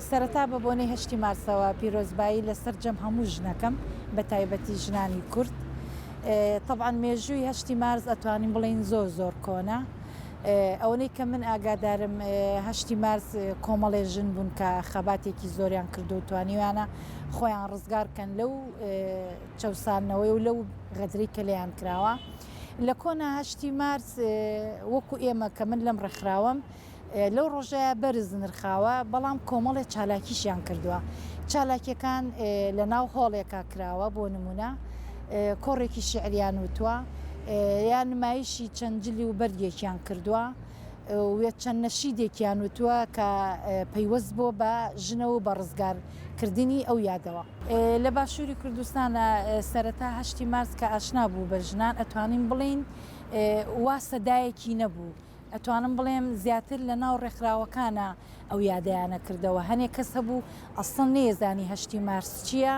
سەرەتا بە بۆنەی هەشتی مارسەوە پیرۆزبایی لە سەرجەم هەموو ژنەکەم بە تایبەتی ژنانی کورد. تەبعەن مێژووی هەشتی مارس ئەتوانین بڵێین زۆر زۆر کۆنە. ئەوەنەی کە من ئاگادارم هەشتی مارس کۆمەڵێ ژن بوون کە خەباتێکی زۆریان کردو و توانیویانە خۆیان ڕزگار کەن لەو چەوساندنەوەی و لەو غەدرەی کە لێیان کراوە. لە کۆنا هەشتی مارس وەکو ئێمە کە من لەم ڕێکخراوەم لەو ڕۆژەیا بەرز نرخاوە، بەڵام کۆمەڵێ چالاکیشیان کردووە. چالاکیەکان لە ناو هۆڵێکا کراوە، بۆ نموونە کۆڕێکی شیعریان وتووە، یا نمایشی چەند جل و بەرگێکیان کردووە و چەند نەشیدێکیان وتووە کە پەیوەست بووە بە ژنەوە و بە ڕزگار کردنی ئەو یادەوە. لە باشووری کوردستانا سەرەتا هەشتی مارس کە ئاشنا بوو بە ژنان ئەتوانین بڵێین وا سەدایەکی نەبوو، ئەتوانم بڵێم زیاتر لە ناو ڕێکخراوەکانا ئەو یادەیانە کردەوە، هەنێ کەس هەبوو ئەسڵەن نەیەزانی هەشتی مارس چییە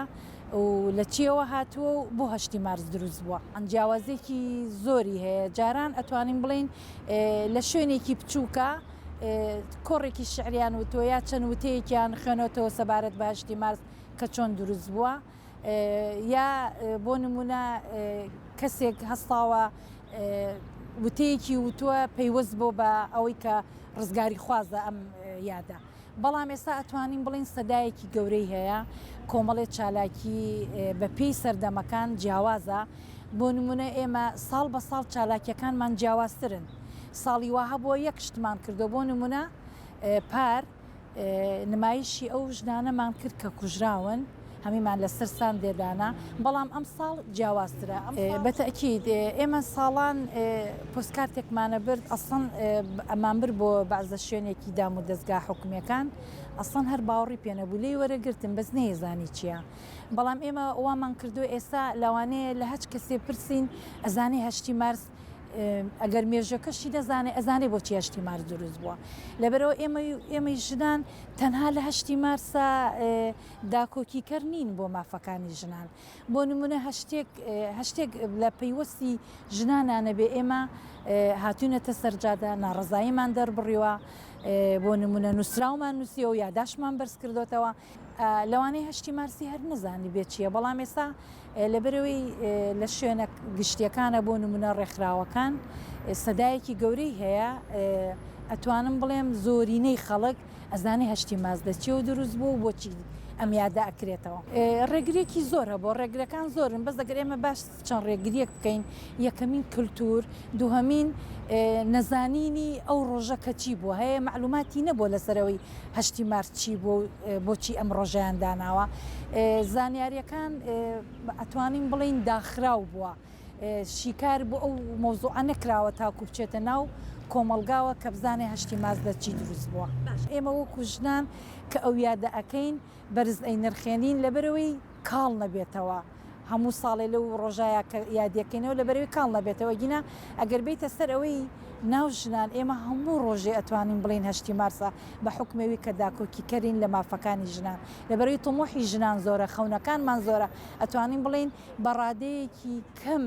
و لە چییەوە هاتووە و بۆ هەشتی مارس دروست بووە. جیاوازییەکی زۆری هەیە، جاران ئەتوانین بڵێین لە شوێنێکی بچووکا کۆڕێکی شیعریان وتووە یا چەند وتەیەکیان خوێنۆتەوە سەبارەت بە هەشتی مارس کە چۆن دروست بووە، یا بۆ نموونە کەسێک هەستاوە وتەیەکی وتووە پەیوەست بۆ بە ئەوەی کە ڕزگاریخوازە ئەم یادە. بەڵام ئێستا ئەتوانین بڵێین سەدایەکی گەورەی هەیە، کۆمەڵێ چالاکی بە پێی سەردەمەکان جیاوازە، بۆ نموونە ئێمە ساڵ بە ساڵ چالاکیەکانمان جیاوازترن، ساڵی وا هەبووە یەک شتمان کردووە، بۆ نموونە پار نمایشی ئەو ژنانەمان کرد کە کوژراون، هەمیمان لەسەر ساندێ دانا، بەڵام ئەمساڵ جیاوازترە. بە تەئکید ئێمە ساڵان پۆستکارتێکمانە برد، ئەسڵەن ئەمان برد بۆ بەعزە شوێنێکی دام و دەزگا حکومییەکان، ئەسڵەن هەر باوەڕی پێ نەبوو، لێی وەرەگرتن بەس نەیەزانی چییە. بەڵام ئێمە وامان کردووە ئێستا لەوانەیە لە هەچ کەسێ پرسین ئەزانێ هەشتی مارس ئەگەر مێژەکەشی نەزانێ ئەزانێ بۆچی هەشتی مارس دروست بووە لەبەرەوە ئێمە ئێمەی ژنان تەنها لە هەشتی مارسا داکۆکیکەر نین بۆ مافەکانی ژنان بۆ نمونە هەشتێک هەشتێک لە پەیوەستی ژنانانە بێ ئێمە هاتوونەتە سەرجادە ناڕزاییمان دەربڕیوە بۆ نمونە نووسراومان نووسیەوە یاداشمان بەرز کردوتەوە لەوانەیە هەشتی مارسی هەر نەزانیبێت چییە، بەڵام ئێستا لەبەرئەوەی لە شوێنە گشتییەکانە بۆ نموونە ڕێکخراوەکان سەدایەکی گەورەی هەیە، ئەتوانم بڵێم زۆرینەی خەڵک ئەزانێ هەشتی مارس لە چییەوە دروست بووە و بۆچی ئەم یادە ئەکرێتەوە. ڕێگرییەکی زۆر هەبووە، ڕێگرەکان زۆرن، بەس ئەگەر ئێمە باش چەند ڕێگرییەک بکەین، یەکەمین کلتور، دووهەمین نەزانینی ئەو ڕۆژە کە چی بووە، هەیە مەعلوماتی نەبووە لەسەر ئەوەی هەشتی مارس چی بووە و بۆچی ئەم ڕۆژەیان داناوە، زانیارییەکان ئەتوانین بڵێین داخراو بووە، شیکار بۆ ئەو مەوزوعە نەکراوە تاکو بچێتە ناو کۆمەڵگاوە کە بزانێ هەشتی مارس لە چی دروست بووە. ئێمە وەکو ژنان کە ئەو یادە ئەکەین بەرز ئەینرخێنین لەبەرئەوەی کاڵ نەبێتەوە، هەموو ساڵێ لەو ڕۆژایا کە یادیەکەینەوە لەبەرئەوەی کاڵ نەبێتەوە گینا ئەگەر بێیتە سەر ئەوەی ناو ژنان ئێمە هەموو ڕۆژێ ئەتوانین بڵێین هەشتی مارسە بە حوکمەوی کە داکۆکیکەرین لە مافەکانی ژنان لەبەرئەوەی تموحی ژنان زۆرە خەونەکانمان زۆرە ئەتوانین بڵێین بە ڕادەیەکی کەم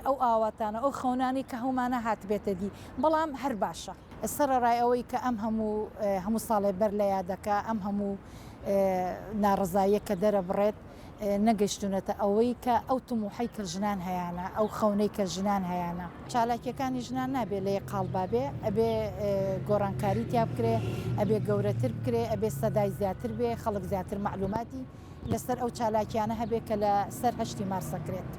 ئەو ئاواتانە ئەو خەونانەی کە هەومانە هاتبێتە دی بەڵام هەر باشە. سەرەڕای ئەوەی کە ئەم هەموو هەموو ساڵێ بەر لە یادەکە ئەم هەموو ناڕەزاییە کە دەرەبڕێت نەگەیشتوونەتە ئەوەی کە ئەو تموحەی کە ژنان هەیانە، ئەو خەونەی کە ژنان هەیانە. چالاکییەکانی ژنان نابێ لە یەک قاڵبا بێ، ئەبێ گۆڕانکاری تیا بکرێ، ئەبێ گەورەتر بکرێ، ئەبێ سەدای زیاتر بێ، خەڵک زیاتر مەعلوماتی لەسەر ئەو چالاکییانە هەبێ کە لە سەر هەشتی مارس ئەکرێت.